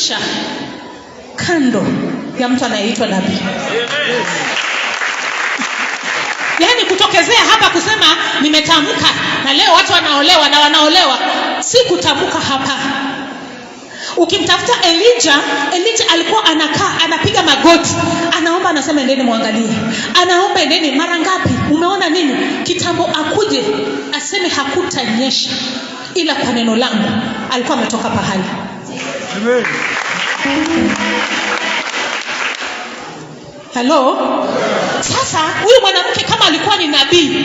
maisha kando ya mtu anayeitwa nabii. Yaani kutokezea hapa kusema nimetamka na leo watu wanaolewa na wanaolewa, si kutamka hapa. Ukimtafuta Elijah, Elijah alikuwa anakaa anapiga magoti, anaomba, anasema endeni mwangalie, anaomba endeni. Mara ngapi umeona nini? Kitambo akuje aseme hakutanyesha ila kwa neno langu, alikuwa ametoka pahali. Amen. Hello? Sasa huyu mwanamke kama alikuwa ni nabii,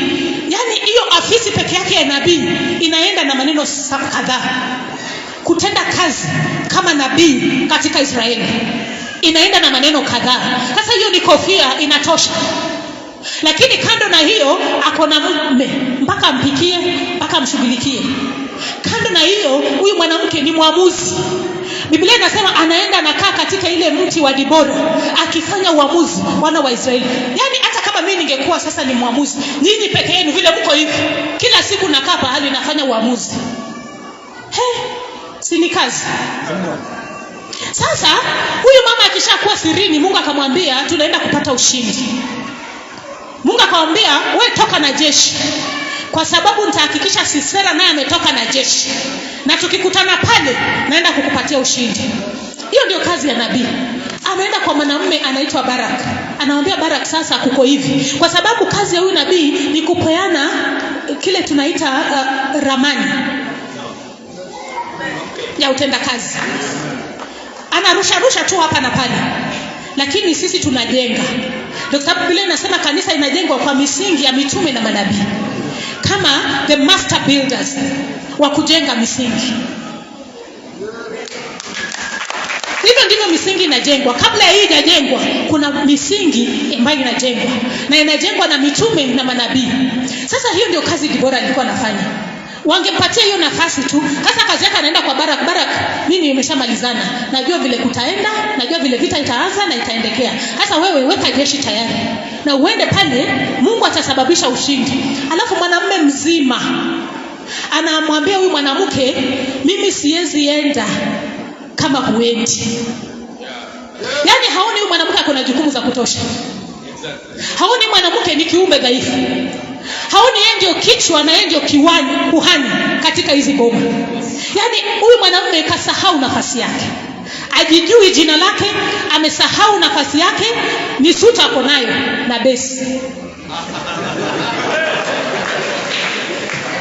yaani hiyo afisi peke yake ya nabii inaenda na maneno kadhaa. Kutenda kazi kama nabii katika Israeli inaenda na maneno kadhaa. Sasa hiyo ni kofia inatosha. Lakini kando na hiyo ako na mume mpaka ampikie, mpaka amshughulikie. Kando na hiyo, huyu mwanamke ni mwamuzi. Biblia inasema anaenda anakaa katika ile mti wa Dibora akifanya uamuzi wana wa Israeli. Yaani hata kama mimi ningekuwa sasa ni mwamuzi, nyinyi peke yenu vile mko hivi, kila siku nakaa pahali nafanya uamuzi. He, si ni kazi? Sasa huyu mama akishakuwa sirini, Mungu akamwambia tunaenda kupata ushindi. Mungu akamwambia we toka na jeshi, kwa sababu nitahakikisha Sisera naye ametoka na jeshi, na tukikutana pale naenda kukupatia ushindi. Hiyo ndio kazi ya nabii. Ameenda kwa mwanamume anaitwa Barak, anamwambia Barak, sasa kuko hivi, kwa sababu kazi ya huyu nabii ni kupeana kile tunaita ramani ya utendakazi. Anarusha rusha tu hapa na pale, lakini sisi tunajenga. Ndio sababu Biblia inasema kanisa inajengwa kwa misingi ya mitume na manabii, kama the master builders wa kujenga misingi. Hivyo ndivyo misingi inajengwa. Kabla hii haijajengwa, kuna misingi ambayo inajengwa, na inajengwa na mitume na manabii. Sasa hiyo ndio kazi Dibora alikuwa anafanya. Wangempatia hiyo nafasi tu. Sasa kazi yake anaenda kwa Barak. Barak, mimi nimeshamalizana, najua vile kutaenda, najua vile vita itaanza na itaendekea. Sasa wewe weka jeshi tayari na uende pale, Mungu atasababisha ushindi. Alafu mwanamume mzima anamwambia huyu mwanamke, mimi siwezi enda kama huendi. Yaani haoni huyu mwanamke ako na jukumu za kutosha. Haoni mwanamke ni kiumbe dhaifu. Haoni yeye ndio kichwa na yeye ndio kiwani, kuhani katika hizi boma. Yaani huyu mwanamume kasahau nafasi yake, ajijui jina lake, amesahau nafasi yake, ni suta ako nayo na besi.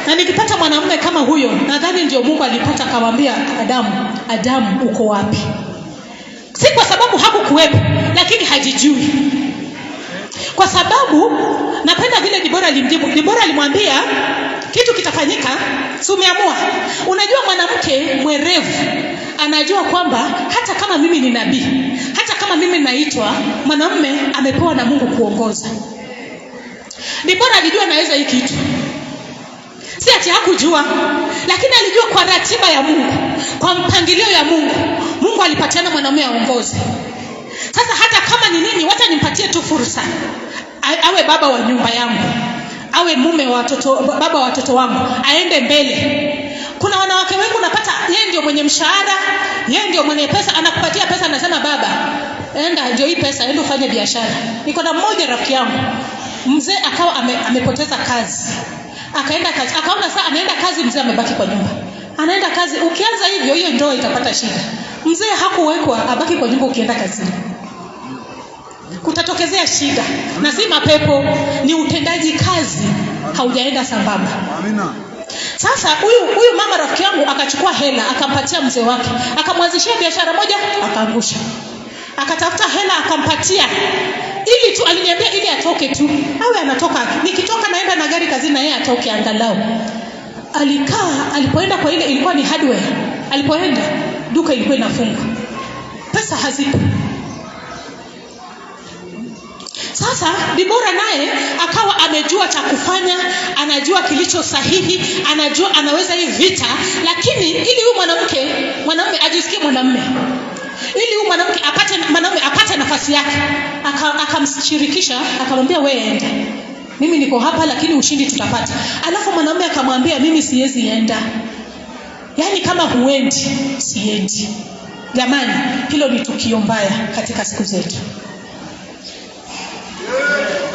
Na nikipata mwanamume kama huyo, nadhani ndio Mungu alipata akamwambia Adamu, Adamu uko wapi? Si kwa sababu hakukuwepo, lakini hajijui. Kwa sababu napenda vile Dibora alimjibu. Dibora alimwambia kitu kitafanyika, si umeamua? Unajua mwanamke mwerevu anajua kwamba hata kama mimi ni nabii, hata kama mimi naitwa, mwanamume amepewa na Mungu kuongoza. Dibora alijua naweza hii kitu. Si ati hakujua, lakini alijua kwa ratiba ya Mungu, kwa mpangilio ya Mungu, Mungu alipatiana mwanamume aongoze. Sasa hata kama ni nini, wacha nimpatie tu fursa. Awe baba wa nyumba yangu, awe mume wa watoto, baba wa watoto wangu, aende mbele. Kuna wanawake wengi unapata yeye ndio mwenye mshahara, yeye ndio mwenye pesa, anakupatia pesa, anasema baba, enda ndio hii pesa, enda ufanye biashara. Niko na mmoja rafiki yangu, mzee akawa amepoteza kazi. Akaenda kazi, akaona sasa anaenda kazi, mzee amebaki kwa nyumba. Anaenda kazi, ukianza hivyo hiyo ndoa itapata shida. Mzee hakuwekwa abaki kwa nyumba ukienda kazini. Kutatokezea shida, na si mapepo, ni utendaji kazi haujaenda sambamba. Amina. Sasa huyu mama rafiki yangu akachukua hela akampatia mzee wake, akamwanzishia biashara moja, akaangusha. Akatafuta hela akampatia, ili tu aliniambia ili atoke tu, awe anatoka, nikitoka naenda na gari kazini na yeye atoke angalau. Alikaa, alipoenda kwa ile ilikuwa ni hardware, alipoenda duka ilikuwa inafungwa, pesa hazipo. Sasa Dibora naye akawa amejua cha kufanya, anajua kilicho sahihi, anajua anaweza hii vita, lakini ili huyu mwanamke, mwanamume ajisikie mwanamume, ili huyu mwanamke apate, mwanamume apate nafasi yake, akamshirikisha, akamwambia wewe enda, mimi niko hapa, lakini ushindi tutapata. Alafu mwanamume akamwambia mimi siwezi enda, yaani kama huendi siendi. Jamani, hilo ni tukio mbaya katika siku zetu.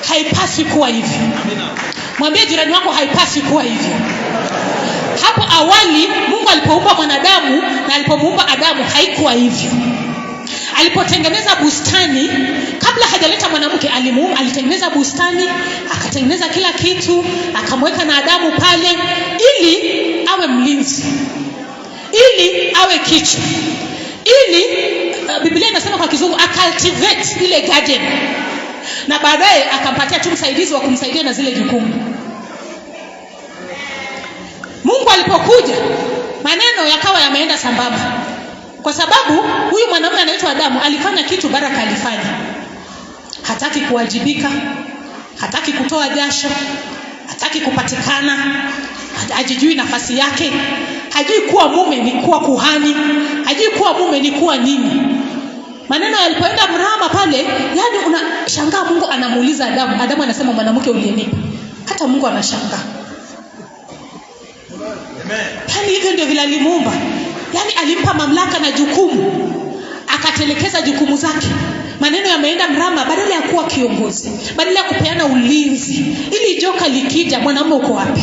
Haipaswi kuwa hivyo. Mwambie jirani wako, haipaswi kuwa hivyo. Hapo awali Mungu alipoumba mwanadamu na alipomuumba Adamu haikuwa hivyo. Alipotengeneza bustani, kabla hajaleta mwanamke, alitengeneza bustani, akatengeneza kila kitu, akamweka na Adamu pale ili awe mlinzi, ili awe kichwa, ili Biblia inasema kwa Kizungu acultivate ile garden, na baadaye akampatia tu msaidizi wa kumsaidia na zile jukumu. Mungu alipokuja, maneno yakawa yameenda sambamba, kwa sababu huyu mwanamume anaitwa Adamu alifanya kitu Baraka alifanya. Hataki kuwajibika, hataki kutoa jasho, hataki kupatikana, hajijui nafasi yake, hajui kuwa mume ni kuwa kuhani, hajui kuwa mume ni kuwa nini. Maneno yalipoenda mrama pale, yani unashangaa Mungu anamuuliza Adamu, Adamu anasema mwanamke uliyenipa. Hata Mungu anashangaa. Yaani hivyo ndio vile alimuumba. Yaani alimpa mamlaka na jukumu, akatelekeza jukumu zake. Maneno yameenda mrama, badala ya kuwa kiongozi, badala ya kupeana ulinzi, ili joka likija, mwanamume uko wapi?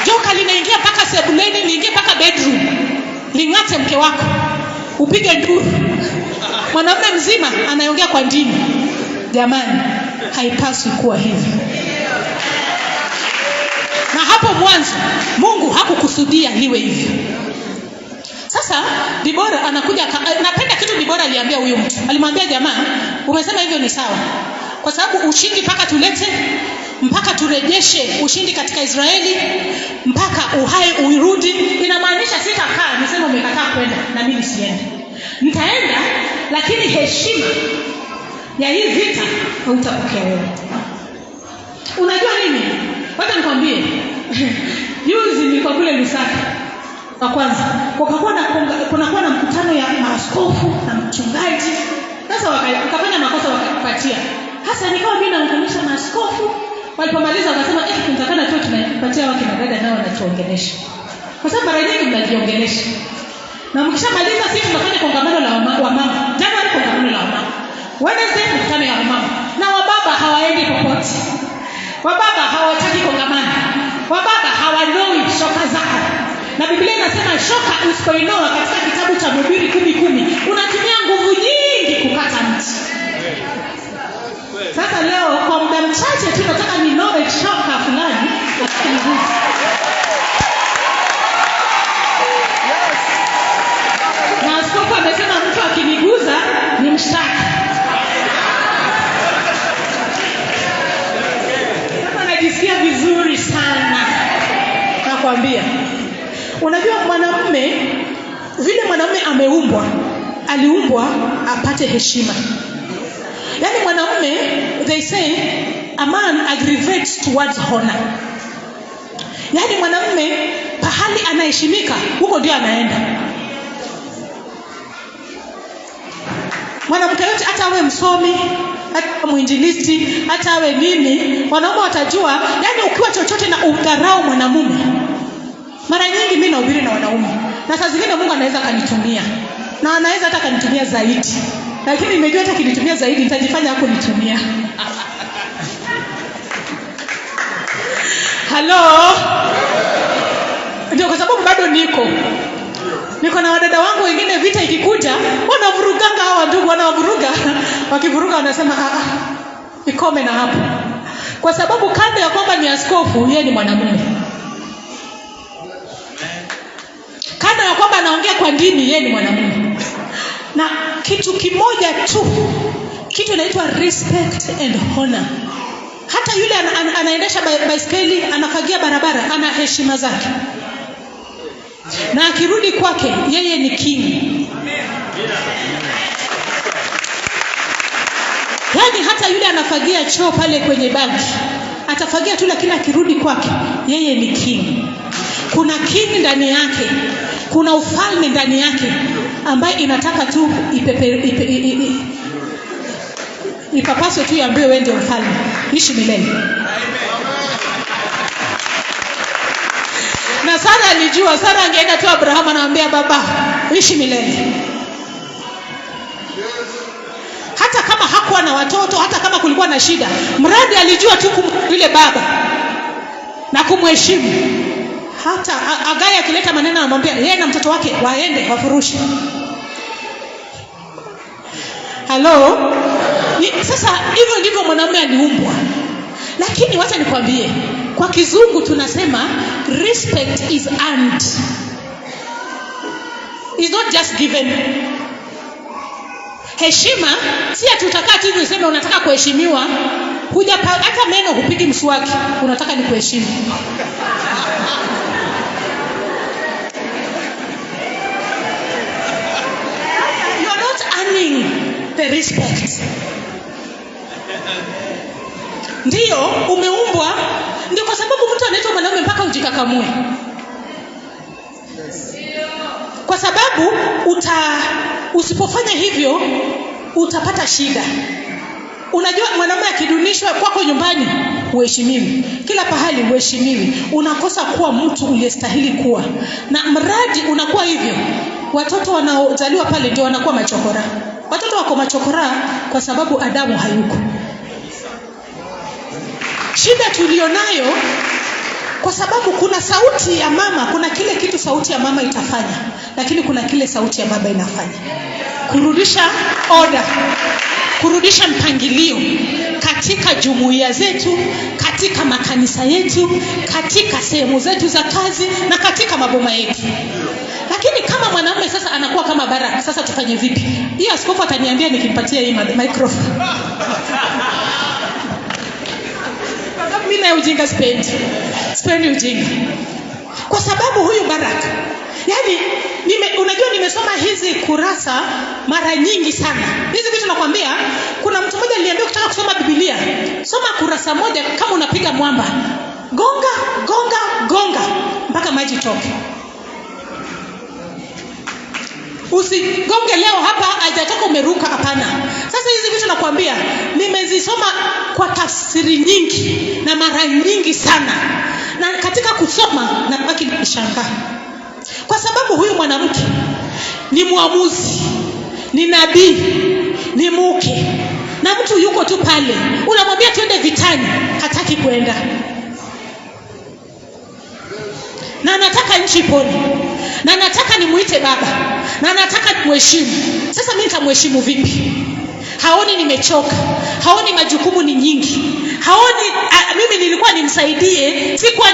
Joka linaingia mpaka sebuleni, liingie mpaka bedroom, ling'ate mke wako, upige nduru. Mwanamume mzima anaongea kwa ndimi. Jamani, haipaswi kuwa hivi. Na hapo mwanzo Mungu hakukusudia liwe hivyo. Sasa Dibora anakuja, napenda kitu Dibora aliambia huyu mtu. Alimwambia jamaa, umesema hivyo ni sawa, kwa sababu ushindi mpaka tulete, mpaka turejeshe ushindi katika Israeli, mpaka uhai uirudi. Inamaanisha sitakaa niseme umekataa kwenda na mimi siende. Nitaenda, lakini heshima ya hii vita hautapokea wewe. Unajua nini? Wacha nikwambie. Juzi nilikuwa kule Lusaka kwa kwanza, kukakuwa na kunakuwa na mkutano ya maaskofu na mchungaji. Sasa wakafanya makosa wakapatia. Hasa nikawa mimi naunganisha maaskofu. Walipomaliza wakasema tunatakana tu tunapatia wakina dada nao wanatuongelesha. Kwa sababu mara nyingi mnajiongelesha. Na mkishamaliza sisi tunafanya kongamano la wamama. Jana ni kongamano la wamama. Wednesday mkutano ya wamama. Na wababa hawaendi popote. Wababa hawataki kongamano. Wababa hawanoi shoka zao. Na Biblia inasema shoka usipoinoa katika kitabu cha Mhubiri 10:10, unatumia nguvu nyingi kukata mti. Sasa leo kwa muda mchache tu nataka ninoe shoka fulani katika nguvu. Na askofu amesema mtu akiniguza ni mshtaki. Sasa najisikia vizuri sana. Nakwambia. Unajua mwanamume, vile mwanamume ameumbwa, aliumbwa apate heshima. Yaani mwanamume, they say a man aggravates towards honor. Yaani mwanamume pahali anaheshimika, huko ndio anaenda. Mwanamke yote hata awe msomi, hata mwinjilisti, hata awe nini, wanaume watajua. Yaani ukiwa chochote na udharau mwanamume. Mara nyingi mimi nahubiri na wanaume, na saa zingine Mungu anaweza akanitumia, na anaweza hata akanitumia zaidi, lakini nimejua hata akinitumia zaidi nitajifanya hakunitumia. Hello? Ndio kwa sababu bado niko na wadada wangu wengine, vita ikikuja wanavuruganga, hawa ndugu wanawavuruga. Wakivuruga wanasema ikome na hapo, kwa sababu kando ya kwamba ni askofu, yeye ni mwanamume. Kando ya kwamba anaongea kwa ndimi, yeye ni mwanamume. Na kitu kimoja tu, kitu inaitwa respect and honor. Hata yule anaendesha baiskeli, anafagia barabara, ana heshima zake. Na akirudi kwake, yeye ni king. Yaani hata yule anafagia choo pale kwenye banki, atafagia tu, lakini akirudi kwake, yeye ni king. Kuna king ndani yake, kuna ufalme ndani yake ambaye inataka tu ipapaswe tu, iambiwe wewe ndio mfalme, ishi milele. Na Sara alijua, Sara angeenda tu Abrahamu anamwambia baba, ishi milele. Hata kama hakuwa na watoto, hata kama kulikuwa na shida, mradi alijua tu yule baba na kumheshimu. Hata Agai akileta maneno anamwambia yeye na mtoto wake waende wafurushe. Halo? Sasa hivyo ndivyo mwanamume aliumbwa. Lakini wacha nikwambie, kwa kizungu tunasema respect is earned. It's not just given. Heshima si ati utakaa tu hivi useme unataka kuheshimiwa, hata meno hupigi mswaki, unataka ni kuheshimu. You are not earning the respect. Ndiyo umeumbwa, ndio kwa sababu mtu anaitwa mwanaume mpaka ujikakamue. Kwa sababu usipofanya hivyo utapata shida. Unajua mwanamume akidunishwa kwako nyumbani huheshimiwi, kila pahali huheshimiwi, unakosa kuwa mtu uliyestahili kuwa. Na mradi unakuwa hivyo, watoto wanaozaliwa pale ndio wanakuwa machokora. Watoto wako machokora kwa sababu Adamu hayuko. Shida tulionayo, kwa sababu kuna sauti ya mama, kuna kile kitu sauti ya mama itafanya, lakini kuna kile sauti ya baba inafanya. Kurudisha order, kurudisha mpangilio katika jumuiya zetu, katika makanisa yetu, katika sehemu zetu za kazi na katika maboma yetu. Lakini kama mwanamume sasa anakuwa kama Baraka, sasa tufanye vipi? Hii askofu ataniambia nikimpatia hii microphone. Mimi na ujinga sipendi. Sipendi ujinga. Kwa sababu huyu Baraka, yani unajua nimesoma hizi kurasa mara nyingi sana. Hizi vitu nakwambia, kuna mtu mmoja aliniambia ukitaka kusoma Biblia, soma kurasa moja kama unapiga mwamba. Gonga, gonga, gonga mpaka maji toke. Usigonge leo hapa haijatoka umeruka, hapana. Sasa hizi vitu nakwambia nimezisoma kwa tafsiri nyingi na mara nyingi sana. Na katika kusoma nabaki nikishangaa. Kwa sababu huyu mwanamke ni muamuzi, ni nabii, ni mke. Na mtu yuko tu pale, unamwambia twende vitani, hataki kwenda. Na anataka nchi ipone. Na nataka nimuite baba. Na nataka nimheshimu. Sasa mimi nitamheshimu vipi? Haoni nimechoka. Haoni majukumu ni nyingi. Haoni mimi nilikuwa nimsaidie, sikuwa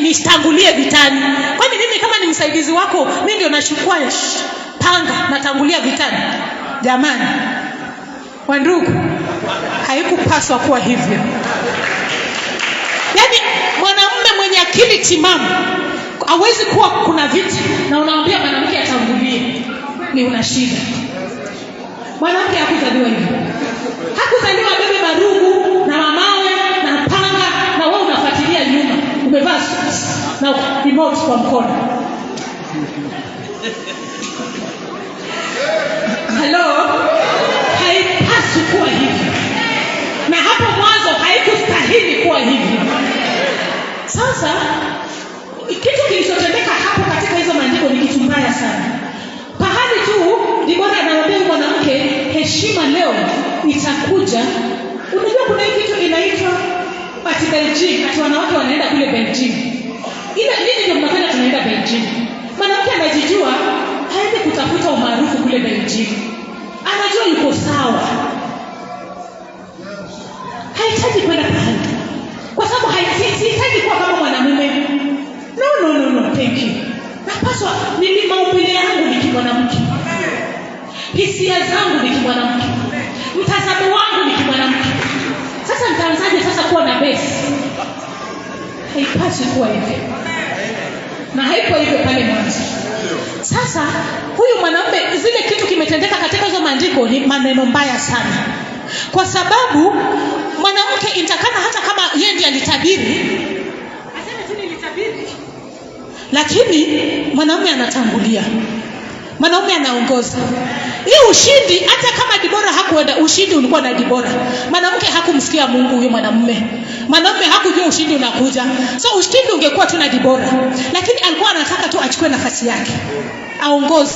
nitangulie vitani. Kwani mimi kama ni msaidizi wako, mimi ndio nachukua panga natangulia vitani? Jamani, wandugu, haikupaswa kuwa hivyo. Yaani mwanamume mwenye akili timamu hawezi kuwa kuna vita na unamwambia mwanamke atangulie. Ni una shida. Mwanamke hakuzaliwa hivyo. Hakuzaliwa bebe marugu na mamawe na panga na wewe unafuatilia nyuma. Umevaa suits na remote kwa mkono. Hello? Haipaswi kuwa hivyo. Na hapo mwanzo haikustahili kuwa hivyo. Sasa kitu kilichotendeka hapo katika hizo maandiko ni kitu mbaya sana. Pahali tu Dibora anawaambia mwanamke heshima leo itakuja. Unajua kuna hii kitu inaitwa ati Beijing, ati wanawake wanaenda kule Beijing. Ila nini ndio mnapenda tunaenda Beijing? Mwanamke anajijua haendi kutafuta umaarufu kule Beijing. Anajua yuko sawa. Hahitaji kwenda pahali. Kwa sababu sihitaji kuwa kama mwanamume. No, thank you. Napaswa mimi maumbile yangu ni kimwanamke. Hisia zangu ni kimwanamke. Mtazamo wangu ni kimwanamke. Sasa nitaanzaje sasa kuwa na base? Haipaswi kuwa hivyo. Na haiko hivyo pale mwanzo. Sasa huyu mwanamume, zile kitu kimetendeka katika hizo maandiko ni maneno mbaya sana. Kwa sababu mwanamke intakana hata kama yeye ndiye alitabiri, aseme tu nilitabiri, lakini mwanamume anatangulia. Mwanaume anaongoza hii ushindi. Hata kama Dibora hakuenda, ushindi ulikuwa na Dibora. Mwanamke hakumsikia Mungu huyo mwanamume, mwanamume hakujua ushindi unakuja, so ushindi ungekuwa tu na Dibora, lakini alikuwa anataka tu achukue nafasi yake aongoze,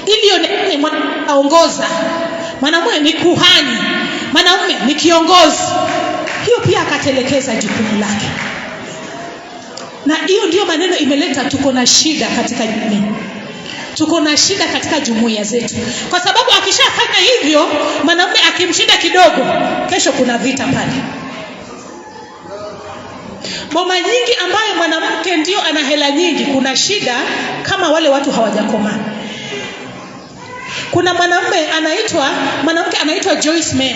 ili ionekane aongoza. Mwanamume ni kuhani, mwanamume ni kiongozi. Hiyo pia akatelekeza jukumu lake, na hiyo ndiyo maneno imeleta tuko na shida katika jamii, tuko na shida katika jumuiya zetu, kwa sababu akishafanya hivyo mwanamume akimshinda kidogo, kesho kuna vita pale. Boma nyingi ambayo mwanamke ndio ana hela nyingi, kuna shida kama wale watu hawajakomaa. Kuna mwanamume anaitwa, mwanamke anaitwa Joyce Meyer.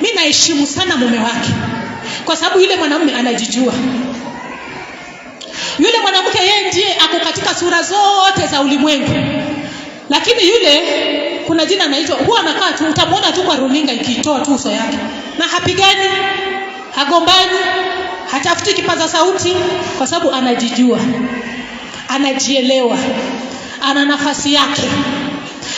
Mi naheshimu sana mume wake kwa sababu yule mwanamume anajijua. Yule mwanamke yeye ndiye ako katika sura zote za ulimwengu, lakini yule kuna jina anaitwa, huwa anakaa tu, utamwona tu kwa runinga ikiitoa tu uso yake, na hapigani, hagombani, hatafuti kipaza sauti, kwa sababu anajijua, anajielewa, ana nafasi yake.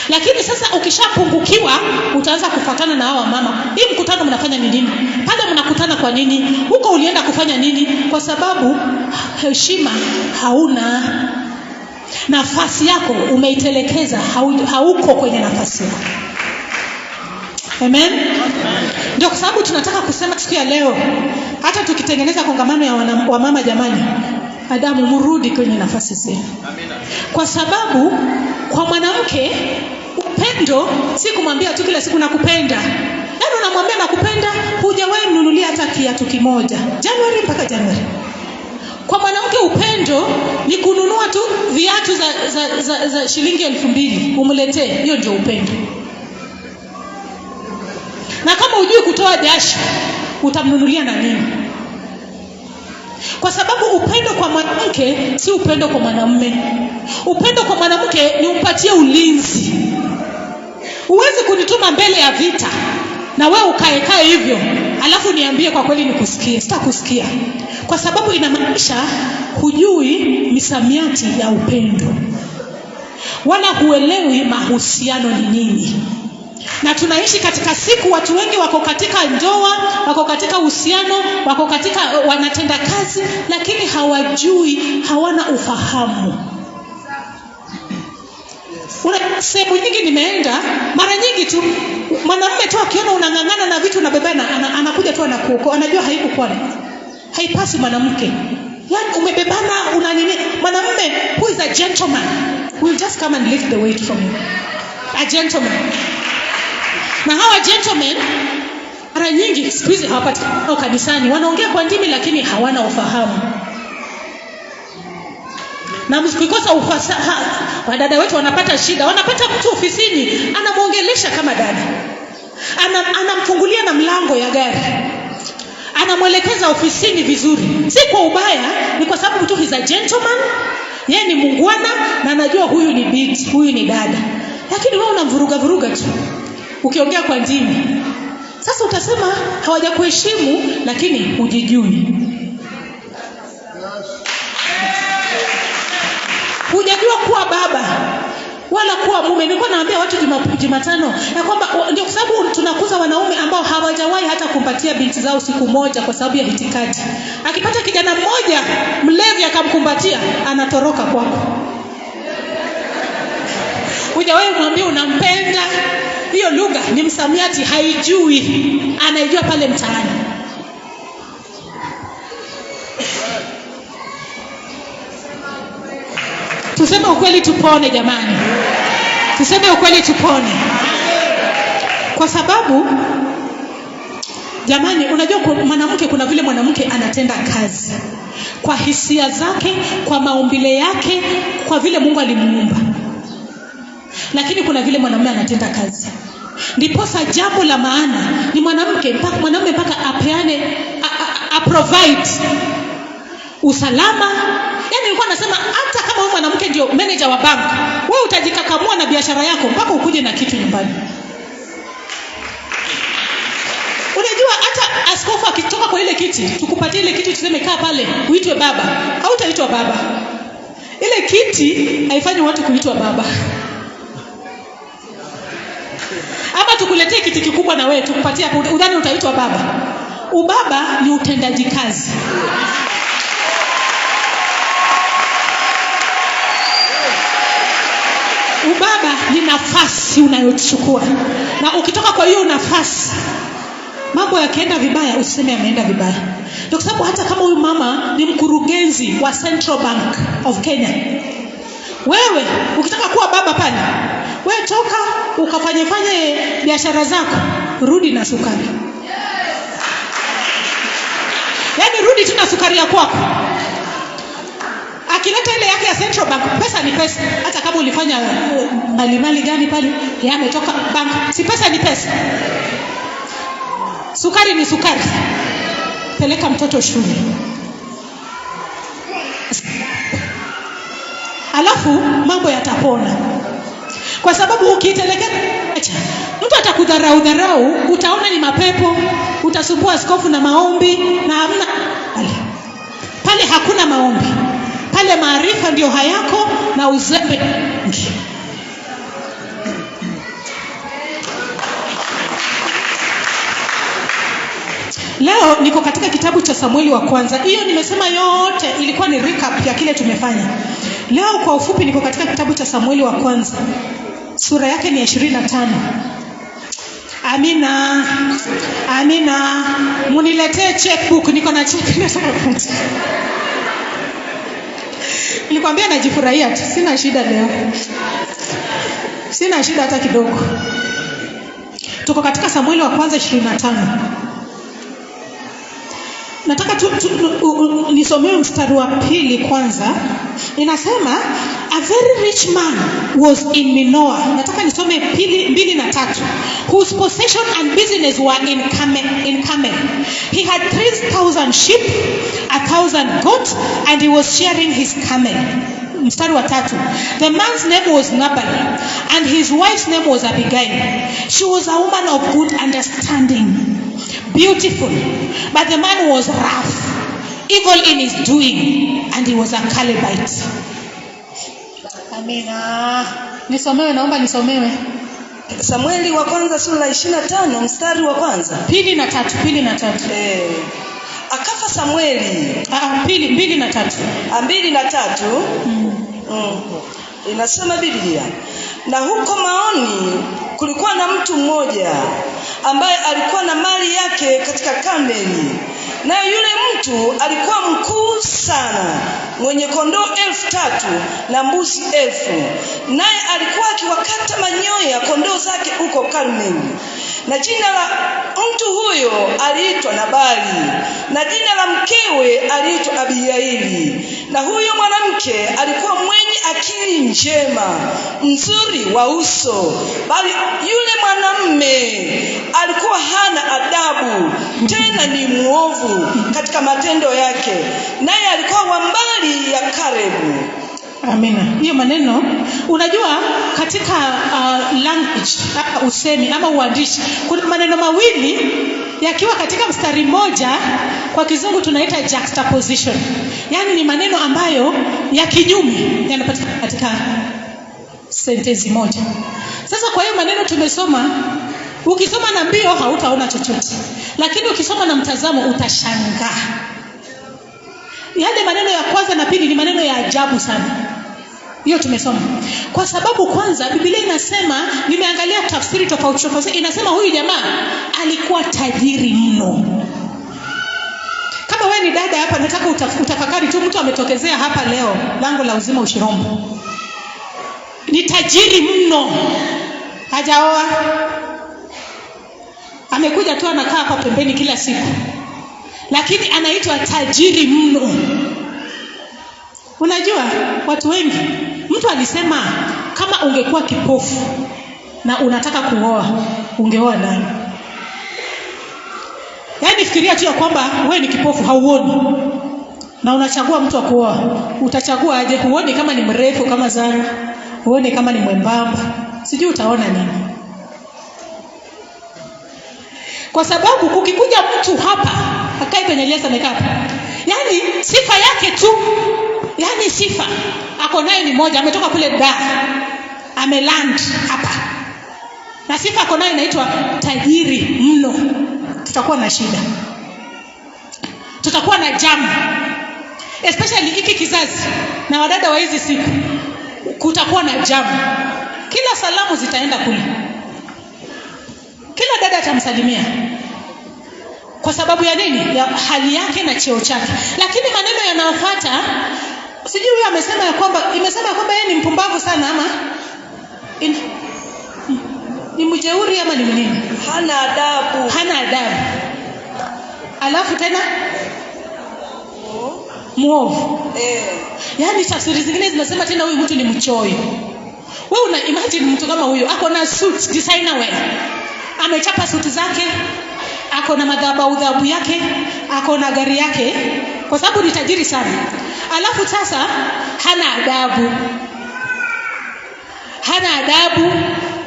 Lakini sasa ukishapungukiwa utaanza kufuatana na hawa mama. Hii mkutano mnafanya ni nini? Pale mnakutana kwa nini? Huko ulienda kufanya nini? Kwa sababu heshima hauna, nafasi yako umeitelekeza, hauko kwenye nafasi yako. Amen. Ndio kwa sababu tunataka kusema siku ya leo, hata tukitengeneza kongamano ya wamama, jamani, Adamu, mrudi kwenye nafasi zenu, kwa sababu kwa mwanamke upendo si kumwambia tu kila siku nakupenda. Yaani unamwambia nakupenda, hujawahi mnunulia hata kiatu kimoja, Januari mpaka Januari. Kwa mwanamke upendo ni kununua tu viatu za shilingi 2000 umletee, hiyo ndio upendo. Na kama hujui kutoa jasho, utamnunulia na nini? Kwa sababu upendo kwa mwanamke si upendo kwa mwanamume. Upendo kwa mwanamke ni umpatie ulinzi. Huwezi kunituma mbele ya vita na wewe ukaekae hivyo alafu niambie kwa kweli nikusikie. Sitakusikia, kwa sababu inamaanisha hujui misamiati ya upendo wala huelewi mahusiano ni nini. Na tunaishi katika siku watu wengi wako katika ndoa, wako katika uhusiano, wako katika, wanatenda kazi, lakini hawajui, hawana ufahamu. Una sehemu nyingi nimeenda, mara nyingi tu mwanamume tu akiona unang'ang'ana na vitu unabebana, anakuja tu anakuokoa, anajua haikukuwa haipasi mwanamke. Yaani umebebana una nini? Mwanamume who is a gentleman will just come and lift the weight from you. A gentleman. Na hawa gentlemen mara nyingi siku hizi hawapatikani kanisani, wanaongea kwa ndimi lakini hawana ufahamu. Na mkikosa ufasaha, wadada wetu wanapata shida. Wanapata mtu ofisini anamwongelesha kama dada, anamfungulia na mlango ya gari, anamwelekeza ofisini vizuri, si kwa ubaya, ni kwa sababu tu he's a gentleman, yeye ni mungwana na anajua huyu ni binti, huyu ni dada. Lakini wewe unamvuruga vuruga tu ukiongea kwa ndimi. Sasa utasema hawajakuheshimu, lakini hujijui. Hujajua kuwa baba wala kuwa mume. Nilikuwa naambia watu Jumatano ya kwamba ndio kwa sababu tunakuza wanaume ambao hawajawahi hata kumbatia binti zao siku moja kwa sababu ya itikadi. Akipata kijana mmoja mlevi akamkumbatia, anatoroka kwako. Hujawahi mwambia unampenda. Hiyo lugha ni msamiati, haijui, anaijua pale mtaani. Tuseme ukweli tupone jamani, tuseme ukweli tupone. Kwa sababu jamani, unajua mwanamke, kuna vile mwanamke anatenda kazi kwa hisia zake, kwa maumbile yake, kwa vile Mungu alimuumba, lakini kuna vile mwanamume anatenda kazi. Ndiposa jambo la maana ni mwanamke mpaka mwanamume mpaka apeane, a provide usalama. Yaani nilikuwa nasema hata kama wewe mwanamke ndio manager wa bank, wewe utajikakamua na biashara yako mpaka ukuje na kitu nyumbani. Unajua hata askofu akitoka kwa ile kiti, tukupatie ile kiti tuseme kaa pale, uitwe baba, hautaitwa baba. Ile kiti haifanyi watu kuitwa baba. Ama tukuletee kiti kikubwa na wewe tukupatie hapo, udhani utaitwa baba? Ubaba ni utendaji kazi. Ubaba ni nafasi unayochukua, na ukitoka kwa hiyo nafasi, mambo yakienda vibaya usiseme yameenda vibaya. Ndio kwa sababu hata kama huyu mama ni mkurugenzi wa Central Bank of Kenya, wewe ukitaka kuwa baba pale, wewe toka ukafanye fanye biashara zako, rudi na sukari. Yaani rudi tu na sukari ya kwako. Akileta ile yake ya Central Bank, pesa ni pesa. Hata kama ulifanya malimali gani pale, yeye ametoka bank, si pesa ni pesa. Sukari ni sukari. Peleka mtoto shule. Alafu mambo yatapona. Kwa sababu ukiitelekea, mtu atakudharau dharau, utaona ni mapepo, utasumbua askofu na maombi, na hamna pale. Pale hakuna maombi. Pale maarifa ndio hayako na uzembe mwingi. Leo niko katika kitabu cha Samueli wa kwanza. Hiyo nimesema yote ilikuwa ni recap ya kile tumefanya. Leo kwa ufupi niko katika kitabu cha Samueli wa kwanza. Sura yake ni 25. Amina. Amina. Muniletee checkbook, niko na check nataka kuandika. Nilikwambia najifurahia tu, sina shida leo. Sina shida hata kidogo. Tuko katika Samueli wa kwanza 25. Nataka nisomee mstari wa pili kwanza. Inasema a very rich man was in Minoa. Nataka nisome 2 na 3. Whose possession and business were in Carmel. He had 3,000 sheep, 1,000 goats, and he was shearing his camel. Mstari wa 3. The man's name was Nabal, and his wife's name was Abigail. She was a woman of good understanding, beautiful, but the man was rough, evil in his doing, and he was a Calebite. Amina. Nisomewe, naomba nisomewe. Samueli wa kwanza sura 25 mstari wa kwanza. 2 na 3, 2 na 3. Akafa Samueli. 2 na 3. 2 na 3. Inasema Biblia, na huko Maoni kulikuwa na mtu mmoja ambaye alikuwa na mali yake katika Karmeli. Naye yule mtu alikuwa mkuu sana, mwenye kondoo 3,000 na mbuzi 1,000. Naye alikuwa akiwakata manyoya kondoo zake huko Karmeli. Na jina la mtu huyo aliitwa Nabali, na jina la mkewe aliitwa Abigaili. Na huyo mwanamke alikuwa mwenye akili njema, mzuri wa uso, bali yule mwanamme alikuwa hana adabu, tena ni muovu katika matendo yake, naye alikuwa wa mbali ya Kalebu. Amina. Hiyo maneno, unajua katika language, usemi ama uandishi, kuna maneno mawili yakiwa katika mstari mmoja, kwa kizungu tunaita juxtaposition. Yaani ni maneno ambayo ya kinyume yanapatikana katika sentensi moja. Sasa kwa hiyo maneno tumesoma, ukisoma na mbio hautaona chochote, lakini ukisoma na mtazamo utashangaa. Yale maneno ya kwanza na pili ni maneno ya ajabu sana. Hiyo tumesoma. Kwa sababu kwanza Biblia inasema, nimeangalia tafsiri tofauti tofauti, inasema huyu jamaa alikuwa tajiri mno. Kama wewe ni dada hapa, nataka utafakari tu, mtu ametokezea hapa leo lango la uzima Ushirombo. Ni tajiri mno. Hajaoa. Amekuja tu anakaa hapa pembeni kila siku. Lakini anaitwa tajiri mno. Unajua watu wengi, mtu alisema kama ungekuwa kipofu na unataka kuoa, ungeoa nani? Yaani fikiria tu ya kwamba wewe ni kipofu, hauoni, na unachagua mtu wa kuoa. Utachagua aje? Huoni kama ni mrefu kama Zara, huoni kama ni mwembamba, sijui utaona nini. Kwa sababu kukikuja mtu hapa akae kwenye Elias amekaa hapa, yaani sifa yake tu, yaani sifa ako nayo ni moja, ametoka kule Dar, ameland hapa, Na sifa ako nayo inaitwa tajiri mno. Tutakuwa na shida, tutakuwa na jam, especially hiki kizazi na wadada wa hizi siku, kutakuwa na jam. Kila salamu zitaenda kule, kila dada atamsalimia kwa sababu ya nini? Ya hali yake na cheo chake. Lakini maneno yanayofuata, sijui huyu amesema ya kwamba, imesema ya kwamba yeye ni mpumbavu sana ama ni mjeuri ama ni nini? Hana adabu. Hana adabu. Alafu tena muovu. Yaani tafsiri zingine zinasema tena huyu mtu ni mchoyo. Wewe una imagine mtu kama huyo ako na suit designer wear, amechapa suit zake, ako na madhabahu yake, ako na gari yake, kwa sababu ni tajiri sana. Alafu sasa hana adabu, hana adabu,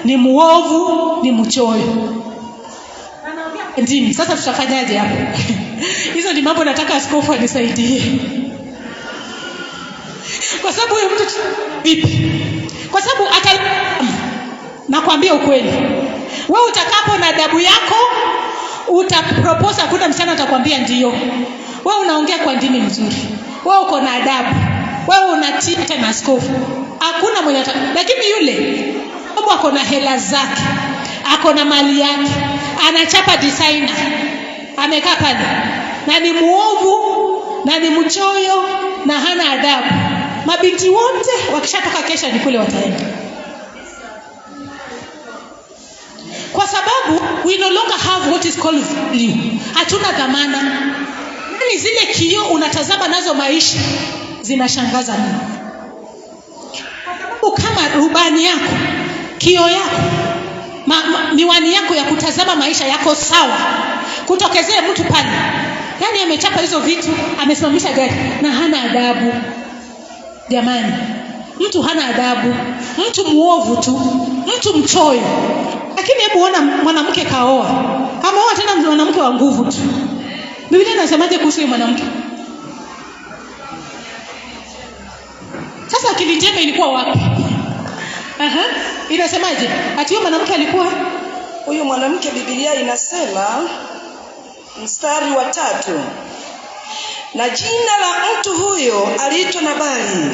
ni muovu, ni mchoyo. Ndimi. Sasa tutafanyaje hapo? Hizo ni mambo nataka askofu anisaidie. Kwa sababu huyo mtu vipi? Kwa sababu nakwambia ukweli. Wewe utakapo na adabu yako utapropose, hakuna msichana atakwambia ndio. Wewe unaongea kwa ndimi mzuri. Wewe uko na adabu. Wewe unatii hata na askofu. Hakuna mwenye, lakini yule sababu ako na hela zake, ako na mali yake, anachapa designer, amekaa pale na ni muovu na ni mchoyo na hana adabu. Mabinti wote wakishatoka kesha ni kule wataenda, kwa sababu we no longer have what is called value. Hatuna dhamana. Yaani zile kioo unatazama nazo maisha zinashangaza mno. Kwa sababu kama rubani yako, kioo yako, miwani yako ya kutazama maisha yako sawa, kutokezee mtu pale, yaani amechapa hizo vitu, amesimamisha gari na hana adabu. Jamani, mtu hana adabu, mtu muovu tu, mtu mchoyo. Lakini hebu ona mwanamke kaoa, ameoa tena mwanamke wa nguvu tu. Biblia inasemaje kuhusu huyo mwanamke? Sasa akili njema ilikuwa wapi? Aha, inasemaje? Ati huyo mwanamke alikuwa, huyu mwanamke, Biblia inasema mstari wa 3, na jina la mtu huyo aliitwa Nabali,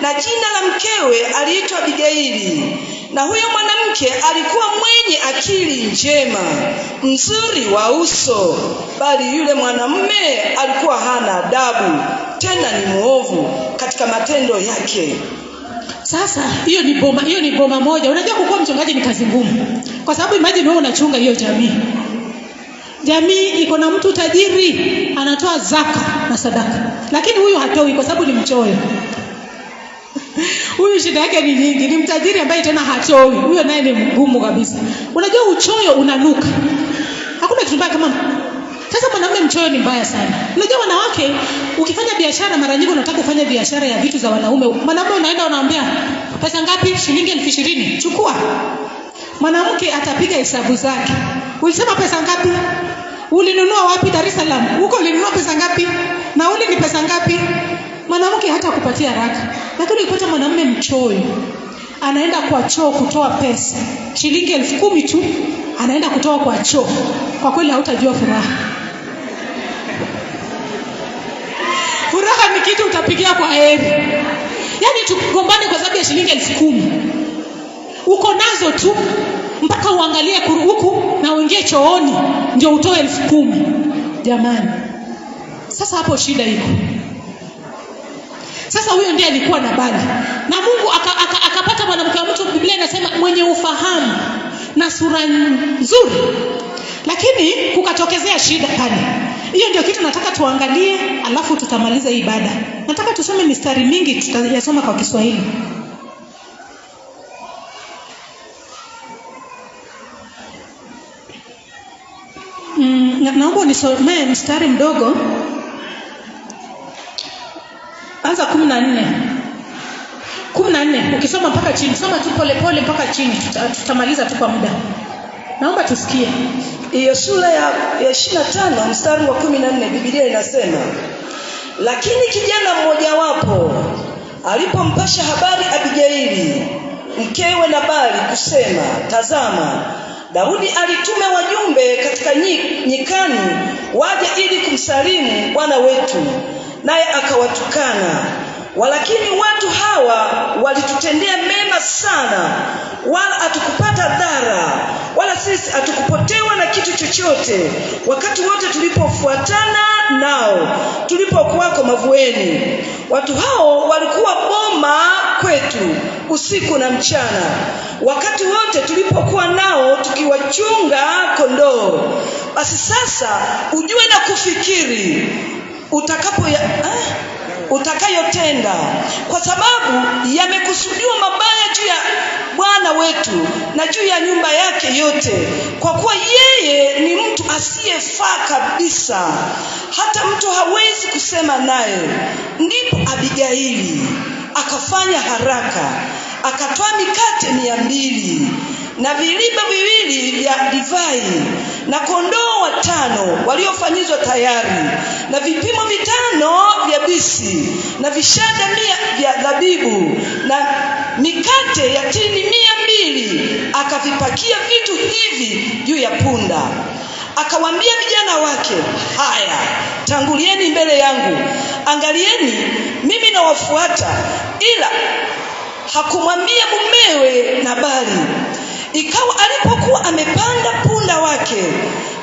na jina la mkewe aliitwa Abigaili. Na huyo mwanamke alikuwa mwenye akili njema, mzuri wa uso, bali yule mwanamume alikuwa hana adabu, tena ni muovu katika matendo yake. Sasa hiyo ni boma, hiyo ni boma moja. Unajua kukuwa mchungaji ni kazi ngumu. Kwa sababu imagine wewe unachunga hiyo jamii. Jamii iko na mtu tajiri anatoa zaka na sadaka, lakini huyu hatoi kwa sababu ni mchoyo. Huyu shida yake ni nyingi, ni mtajiri ambaye tena hatoi. Huyo naye ni mgumu kabisa. Unajua uchoyo unanuka. Hakuna kitu mbaya kama sasa mwanamume mchoyo ni mbaya sana. Unajua wanawake, ukifanya biashara mara nyingi unataka kufanya biashara ya vitu za wanaume. Mwanamume unaenda unaambia pesa ngapi? Shilingi 20,000. Chukua. Mwanamke atapiga hesabu zake. Ulisema pesa ngapi? Ulinunua wapi? Dar es Salaam. Huko ulinunua pesa ngapi? Nauli ni pesa ngapi? Mwanamke hata kupatia haraka. Lakini ukipata mwanamume mchoyo, anaenda kwa choo kutoa pesa. Shilingi 10,000 tu anaenda kutoa kwa choo. Kwa kweli hautajua furaha. Furaha ni kitu utapigia kwa heri. Yaani tugombane kwa sababu ya shilingi 10,000. Uko nazo tu mpaka uangalie huku na uingie chooni ndio utoe 10,000. Jamani. Sasa hapo shida iko. Sasa huyo ndiye alikuwa Nabali. Na Mungu akapata mwanamke wa mtu, Biblia inasema mwenye ufahamu na sura nzuri. Lakini kukatokezea shida pale. Hiyo ndio kitu nataka tuangalie, alafu tutamaliza hii ibada. Nataka tusome mistari mingi, tutayasoma kwa Kiswahili. Naomba unisomee mstari mdogo. Anza 14. 14, ukisoma mpaka chini, soma tu pole pole mpaka chini, tutamaliza tu kwa muda. Naomba tusikie. Hiyo sura ya 25 mstari wa 14, Biblia inasema, lakini kijana mmoja wapo alipompasha habari Abigaili mkewe Nabali kusema, tazama Daudi alituma wajumbe katika nyikani waje ili kumsalimu bwana wetu, naye akawatukana. Walakini watu hawa walitutendea mema sana, wala hatukupata dhara, wala sisi hatukupotewa na kitu chochote wakati wote tulipofuatana nao, tulipokuwako mavueni. Watu hao walikuwa boma kwetu usiku na mchana, wakati wote tulipokuwa nao tukiwachunga kondoo. Basi sasa ujue na kufikiri utakayotenda, kwa sababu yamekusudiwa mabaya juu ya bwana wetu na juu ya nyumba yake yote, kwa kuwa yeye ni mtu asiyefaa kabisa, hata mtu hawezi kusema naye. Ndipo Abigaili akafanya haraka, akatwaa mikate 200 na viriba 2 vya divai na kondoo 5 waliofanyizwa tayari na vipimo 5 vya bisi na vishada 100 vya dhabibu na mikate ya tini 200, akavipakia vitu hivi juu ya punda. Akawaambia vijana wake, haya, tangulieni mbele yangu, angalieni mimi nawafuata. Ila hakumwambia mumewe Nabali. Ikawa alipokuwa amepanda punda wake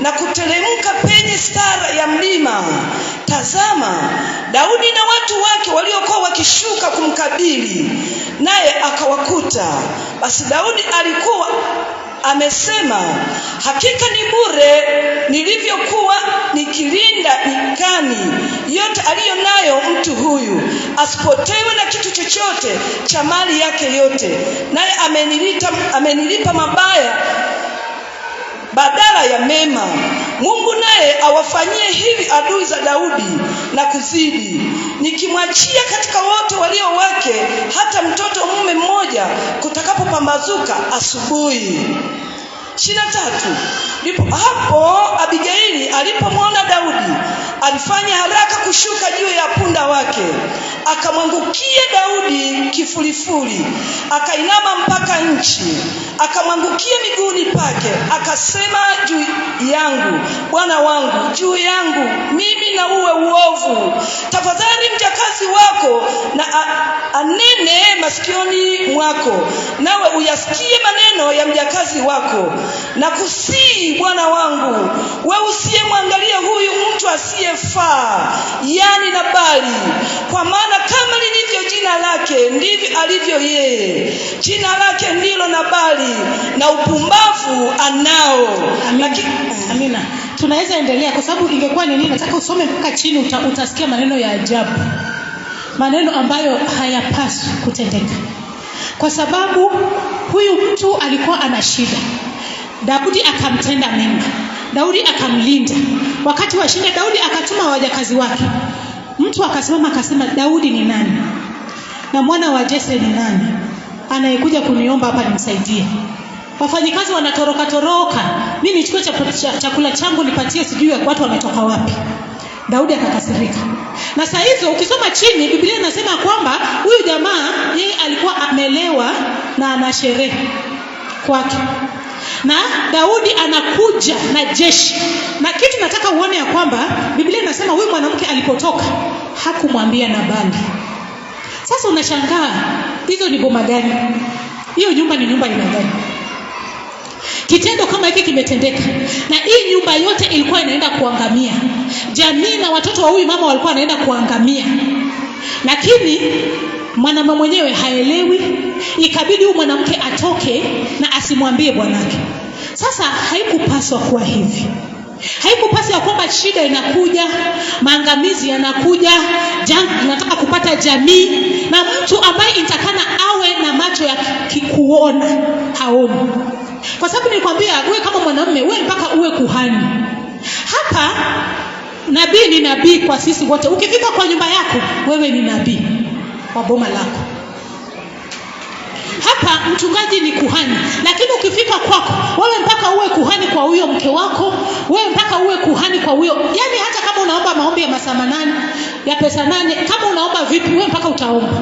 na kuteremka penye stara ya mlima, tazama, Daudi na watu wake waliokuwa wakishuka kumkabili, naye akawakuta. Basi Daudi alikuwa amesema, hakika ni bure nilivyokuwa nikilinda nyikani yote aliyo nayo mtu huyu, asipotewe na kitu chochote cha mali yake yote, naye amenilipa mabaya badala ya mema. Mungu naye awafanyie hivi adui za Daudi na kuzidi, nikimwachia katika wote walio wake hata mtoto mume mmoja kutakapopambazuka asubuhi. 23. Ndipo hapo Abigaili alipomwona Daudi, alifanya haraka kushuka juu ya punda wake, akamwangukia Daudi kifulifuli, akainama mpaka nchi, akamwangukia miguuni pake, akasema, juu yangu bwana wangu, juu yangu mimi na uwe uovu. Tafadhali mjakazi wako na anene masikioni mwako, nawe uyasikie maneno ya mjakazi wako. Na kusii bwana wangu, wewe usiyemwangalia huyu mtu asiyefaa, yani Nabali, kwa maana kama lilivyo jina lake ndivyo alivyo yeye. Jina lake ndilo Nabali, na upumbavu anao. Amina. Amina. Tunaweza endelea kwa sababu ingekuwa ni nini, nataka usome mpaka chini, utasikia maneno ya ajabu, maneno ambayo hayapaswi kutendeka, kwa sababu huyu mtu alikuwa ana shida. Daudi akamtenda mema, Daudi akamlinda wakati wa shida. Daudi akatuma wajakazi wake, mtu akasimama akasema, Daudi ni nani na mwana wa Jese ni nani anayekuja kuniomba hapa nimsaidie? Wafanyikazi wanatoroka toroka, mimi nichukue chakula changu nipatie, sijui watu wametoka wapi. Daudi akakasirika. Na saa hizo ukisoma chini, Biblia inasema kwamba huyu jamaa yeye alikuwa amelewa na ana sherehe kwake, na Daudi anakuja na jeshi. Na kitu nataka uone ya kwamba Biblia inasema huyu mwanamke alipotoka hakumwambia Nabali. Sasa unashangaa hizo ni boma gani? Hiyo nyumba ni nyumba aina gani? Kitendo kama hiki kimetendeka, na hii nyumba yote ilikuwa inaenda kuangamia. Jamii na watoto wa huyu mama walikuwa wanaenda kuangamia, lakini mwanamume mwenyewe haelewi. Ikabidi huyu mwanamke atoke na asimwambie bwanake. Sasa haikupaswa kuwa hivi. Haikupaswa kwamba shida inakuja, maangamizi yanakuja, nataka kupata jamii, na mtu ambaye intakana awe na macho ya kuona haoni. Kwa sababu nilikwambia wewe kama mwanamume, wewe mpaka uwe kuhani. Hapa nabii ni nabii kwa sisi wote. Ukifika kwa nyumba yako, wewe ni nabii wa boma lako. Hapa mchungaji ni kuhani, lakini ukifika kwako wewe mpaka uwe kuhani kwa huyo mke wako, wewe mpaka uwe kuhani kwa huyo. Yani hata kama unaomba maombi ya masaa 8, ya pesa 8, kama unaomba vipi, wewe mpaka utaomba.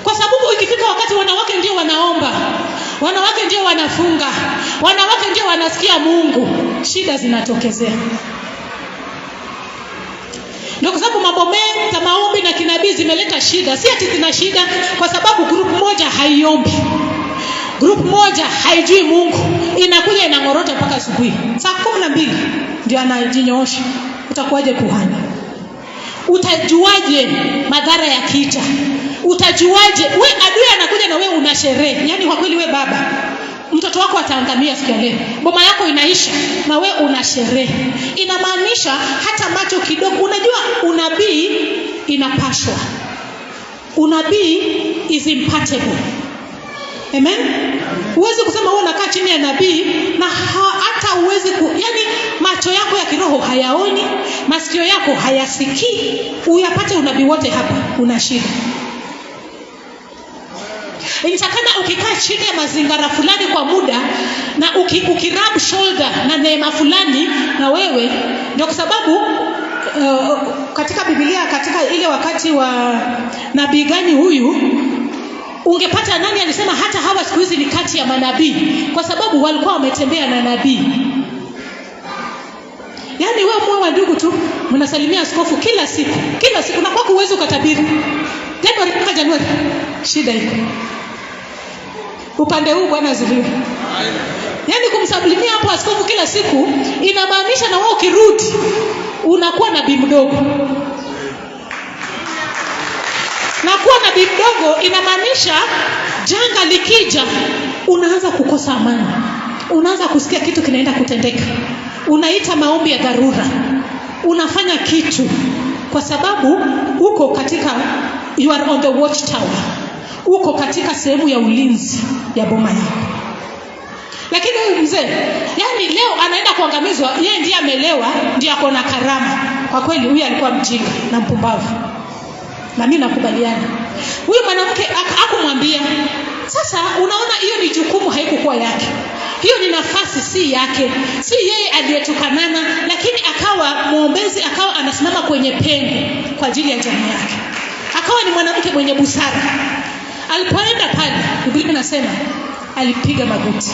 Kwa sababu ikifika wakati wanawake ndio wanaomba. wanawake ndio wanafunga, wanawake ndio wanasikia Mungu. Shida zinatokezea. Ndio kwa sababu mambo mengi za maombi na kinabii zimeleta shida. Si ati zina shida, kwa sababu group moja haiombi, group moja haijui Mungu, inakuja inang'orota mpaka asubuhi saa 12 ndio anajinyoosha. Utakuwaje kuhani? Utajuaje madhara ya kita? Utajuaje we adui anakuja na we una sherehe? Yaani kwa kweli we baba, mtoto wako ataangamia siku ya leo, boma yako inaisha na we una sherehe. Inamaanisha hata macho kidogo. Unajua unabii inapashwa, unabii is impartable. Amen. Huwezi kusema wewe unakaa chini ya nabii na hata huwezi yani macho yako ya kiroho hayaoni, masikio yako hayasikii, uyapate unabii wote hapa, una shida. Inatakana ukikaa chini ya mazingara fulani kwa muda na ukirub shoulder na neema fulani na wewe, ndio kwa sababu katika Biblia, katika ile wakati wa nabii gani huyu, ungepata nani alisema hata hawa siku hizi ni kati ya manabii, kwa sababu walikuwa wametembea na nabii. Yaani wewe mwe wa ndugu tu mnasalimia askofu kila siku kila siku, na kwako huwezi ukatabiri Januari mpaka Januari, shida iko upande huu. Bwana asifiwe. Yaani kumsalimia hapo askofu kila siku inamaanisha na wewe ukirudi unakuwa nabii mdogo, na kuwa nabii mdogo inamaanisha janga likija unaanza kukosa amani, unaanza kusikia kitu kinaenda kutendeka, unaita maombi ya dharura, unafanya kitu kwa sababu uko katika, you are on the watch tower, uko katika sehemu ya ulinzi ya boma yako. Lakini huyu mzee, yani leo anaenda kuangamizwa, yeye ndiye amelewa, ndiye ako na karama. Kwa kweli huyu alikuwa mjinga na mpumbavu, na mimi nakubaliana. Huyu mwanamke hakumwambia. Sasa unaona, hiyo ni jukumu, haikukuwa yake, hiyo ni nafasi, si yake, si yeye aliyetukanana, lakini akawa mwombezi, akawa anasimama kwenye pengo kwa ajili ya jamii yake, akawa ni mwanamke mwenye busara. Alipoenda pale, Biblia inasema alipiga magoti.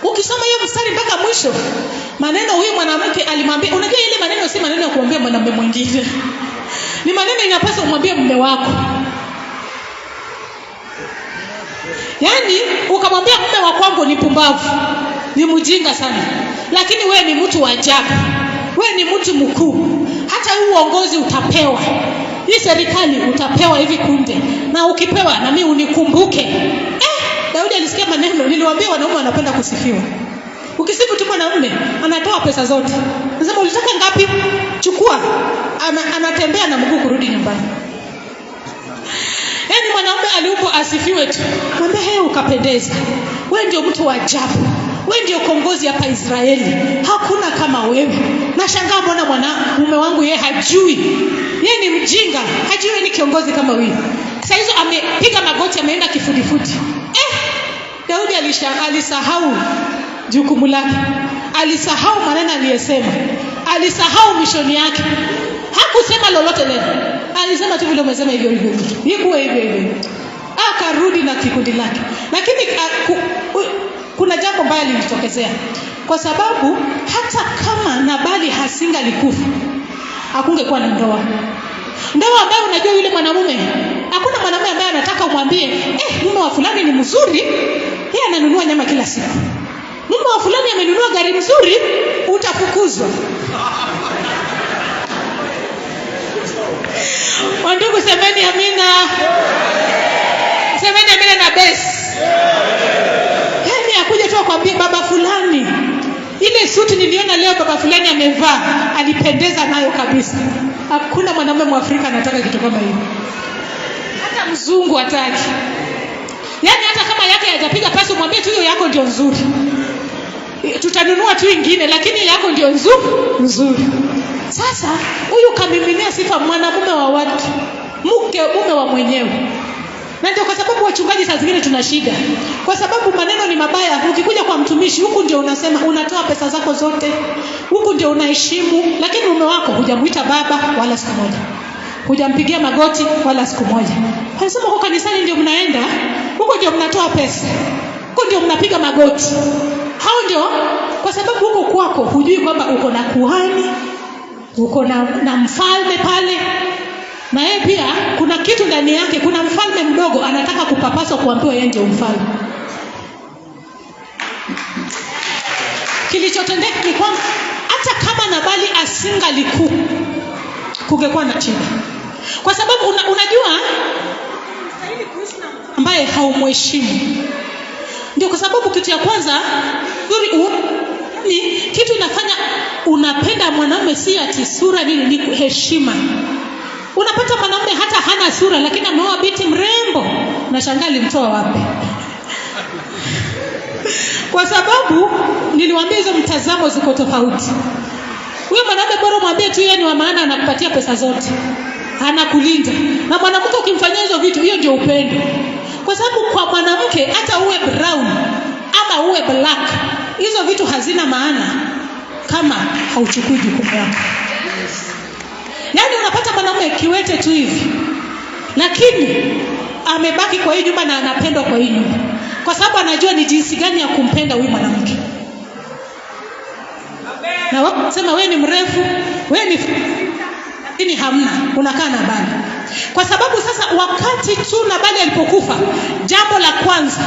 Ukisoma hiyo mstari mpaka mwisho, maneno huyu mwanamke alimwambia, unajua ile maneno si maneno ya kuambia mwanamume mwingine, ni maneno inapaswa kumwambia mume wako. Yaani ukamwambia mume wa kwangu ni pumbavu, ni mjinga sana, lakini wewe ni mtu wa ajabu, wewe ni mtu mkuu, hata huu uongozi utapewa, hii serikali utapewa hivi kunde, na ukipewa na mimi unikumbuke. Daudi alisikia maneno. Niliwaambia wanaume wanapenda kusifiwa. Ukisifu tu mwanamume anatoa pesa zote, nasema ulitaka ngapi? Chukua. Anatembea na mguu kurudi nyumbani. Yaani mwanaume aliupo asifiwe tu, mwambie hey, ukapendeza, wewe ndio mtu wa ajabu, wewe ndio kiongozi hapa Israeli, hakuna kama wewe. Nashangaa mbona mume wangu yeye hajui, yeye ni mjinga, hajui ni kiongozi kama huyu. Sasa hizo amepiga magoti, ameenda kifudifudi. Daudi alisahau jukumu lake, alisahau maneno aliyesema, alisahau mishoni yake, hakusema lolote leo, alisema tu vile umesema hivyo hivyo, ikuwe hivyo hivyo. Akarudi na kikundi lake, lakini kuna jambo mbaya lilitokezea, kwa sababu hata kama Nabali hasingalikufa hakungekuwa na ndoa. Ndoa ambayo unajua yule mwanamume, hakuna mwanamume ambaye anataka umwambie mume wa fulani ni mzuri, yeye ananunua nyama kila siku, mume wa fulani amenunua gari mzuri, utafukuzwa. Wandugu, semeni amina. Semeni amina na besi. Yaani akuja tu akwambie baba fulani, ile suti niliona leo baba fulani amevaa, alipendeza nayo kabisa. Hakuna mwanamume Mwafrika anataka kitu kama hiyo. Hata mzungu hataki. Yaani hata kama yake hajapiga pasi, umwambie tu hiyo yako ndio nzuri, tutanunua tu ingine, lakini yako ndio nzuri. Sasa huyu kamiminia sifa mwanamume wa watu, mke mume wa mwenyewe. Na ndio kwa sababu wachungaji saa zingine tuna shida, kwa sababu maneno ni mabaya. Ukikuja kwa mtumishi huku ndio unasema unatoa pesa zako zote, huku ndio unaheshimu, lakini mume wako hujamuita baba wala siku moja, hujampigia magoti wala siku moja. Anasema huko kanisani ndio mnaenda, huko ndio mnatoa pesa. Huko ndio mnapiga magoti. Hao ndio, kwa sababu huko kwako hujui kwamba uko na kuhani, uko na mfalme pale. Na yeye pia kuna kitu ndani yake, kuna mfalme mdogo anataka kupapaswa, kuambiwa yeye ndio mfalme. Kilichotendeka ni kwamba hata kama Nabali asingalikuwa, kungekuwa na shida. Kwa sababu unajua ambaye haumheshimu. Ndio kwa sababu kitu ya kwanza ni kitu inafanya unapenda mwanamume si ati sura nini, ni heshima. Unapata mwanamume hata hana sura lakini ameoa binti mrembo, nashangaa alimtoa wapi? Kwa sababu niliwaambia hizo mtazamo ziko tofauti. Huyo mwanamume bora mwambie tu yeye ni wa maana, anakupatia pesa zote, anakulinda. Na mwanamke ukimfanyia hizo vitu, hiyo ndio upendo. Kwa sababu kwa mwanamke hata uwe brown ama uwe black, hizo vitu hazina maana kama hauchukui jukumu lako. Yaani unapata mwanamume kiwete tu hivi, lakini amebaki kwa hii nyumba na anapendwa kwa hii nyumba, kwa sababu anajua ni jinsi gani ya kumpenda huyu mwanamke. Na wao sema wewe ni mrefu, wewe ni, lakini hamna, unakaa na Nabali. Kwa sababu sasa wakati tu Nabali alipokufa, jambo la kwanza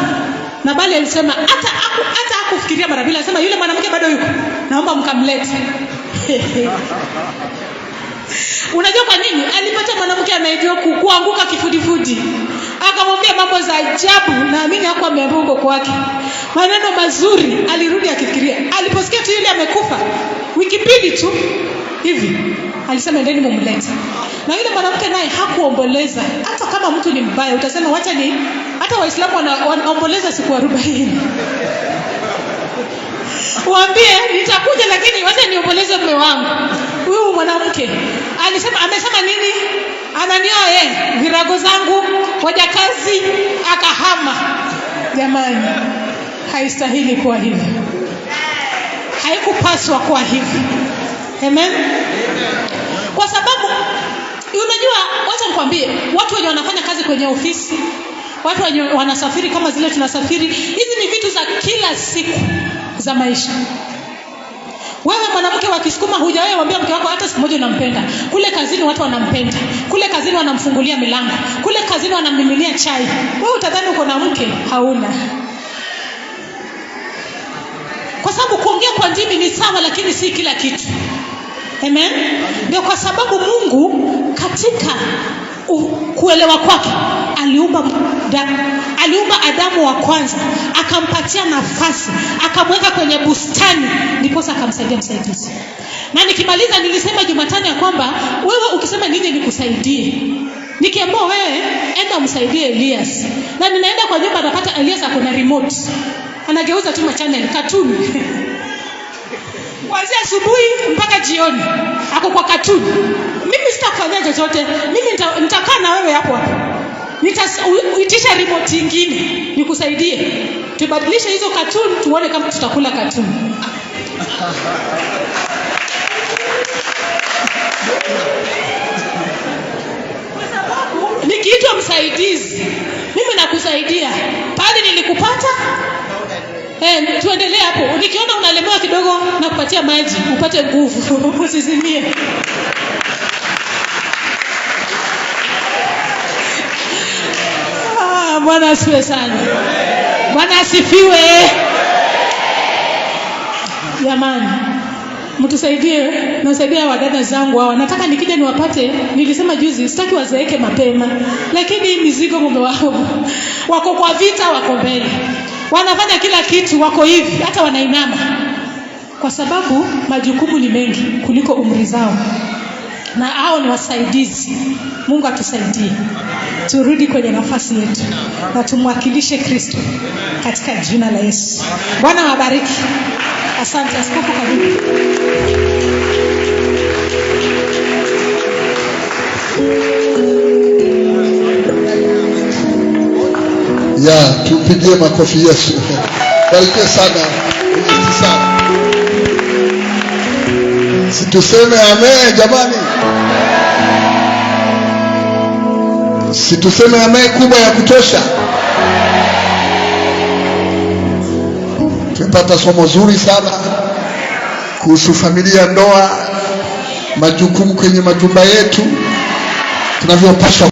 Nabali alisema, hata hakufikiria mara mbili, alisema yule mwanamke bado yuko, naomba mkamlete. Unajua kwa nini? Alipata mwanamke anayejua kuanguka kifudifudi. Akamwambia mambo za ajabu, naamini hakuwa ameambiwa huko kwake. Maneno mazuri, alirudi akifikiria. Aliposikia tu yule amekufa, wiki mbili tu hivi, alisema endeni mumlete. Na yule mwanamke naye hakuomboleza. Hata kama mtu ni mbaya, utasema wacha ni, hata Waislamu wanaomboleza siku 40. Waambie nitakuja lakini wacha niomboleze mume wangu. Huyu mwanamke alisema, amesema nini? Ananioa yeye, virago zangu, wajakazi, akahama. Jamani, haistahili kuwa hivi. Haikupaswa kuwa hivi. Amen. Kwa sababu unajua, wacha nikwambie, watu wenye wanafanya kazi kwenye ofisi, watu wenye wanasafiri kama zile tunasafiri, hizi ni vitu za kila siku za maisha. Wewe mwanamke wa Kisukuma hujawahi mwambia mke wako hata siku moja unampenda. Kule kazini watu wanampenda. Kule kazini wanamfungulia milango. Kule kazini wanamiminia chai. Wewe utadhani uko na mke, hauna. Kwa sababu kuongea kwa ndimi ni sawa lakini si kila kitu. Amen. Ndio kwa sababu Mungu katika kuelewa kwake aliumba Adamu wa kwanza, akampatia nafasi, akamweka kwenye bustani, ndiposa akamsaidia msaidizi. Na nikimaliza nilisema Jumatano ya kwamba wewe ukisema nije nikusaidie, nikiambiwa wewe enda umsaidie Elias, na ninaenda kwa nyumba napata Elias ako na remote, anageuza tu channel cartoon kuanzia asubuhi mpaka jioni ako kwa cartoon. Mimi sitakufanyia chochote, mimi nitakaa na wewe hapo hapo, nitaitisha remote nyingine nikusaidie, tubadilishe hizo cartoon tuone kama tutakula cartoon. Nikiitwa msaidizi, mimi nakusaidia pale nilikupata. Tuendelee hapo. Nikiona unalemewa kidogo nakupatia maji upate nguvu usizimie. Bwana asifiwe sana. Bwana asifiwe. Jamani, mtusaidie, nasaidia wadada zangu hawa. Nataka nikija niwapate. Nilisema juzi sitaki wazeeke mapema, lakini mizigo mume wao wako kwa vita, wako mbele, wanafanya kila kitu, wako hivi, hata wanainama, kwa sababu majukumu ni mengi kuliko umri zao, na hao ni wasaidizi. Mungu atusaidie turudi kwenye nafasi yetu na tumwakilishe Kristo katika jina la Yesu. Bwana wabariki. Asante askofu, karibu. Ya, tupigie makofi Yesu. Barikiwe sana. Yesu sana. Situseme amen jamani. Situseme amen kubwa ya kutosha. Tumepata somo zuri sana kuhusu familia, ndoa, majukumu kwenye majumba yetu, tunavyopaswa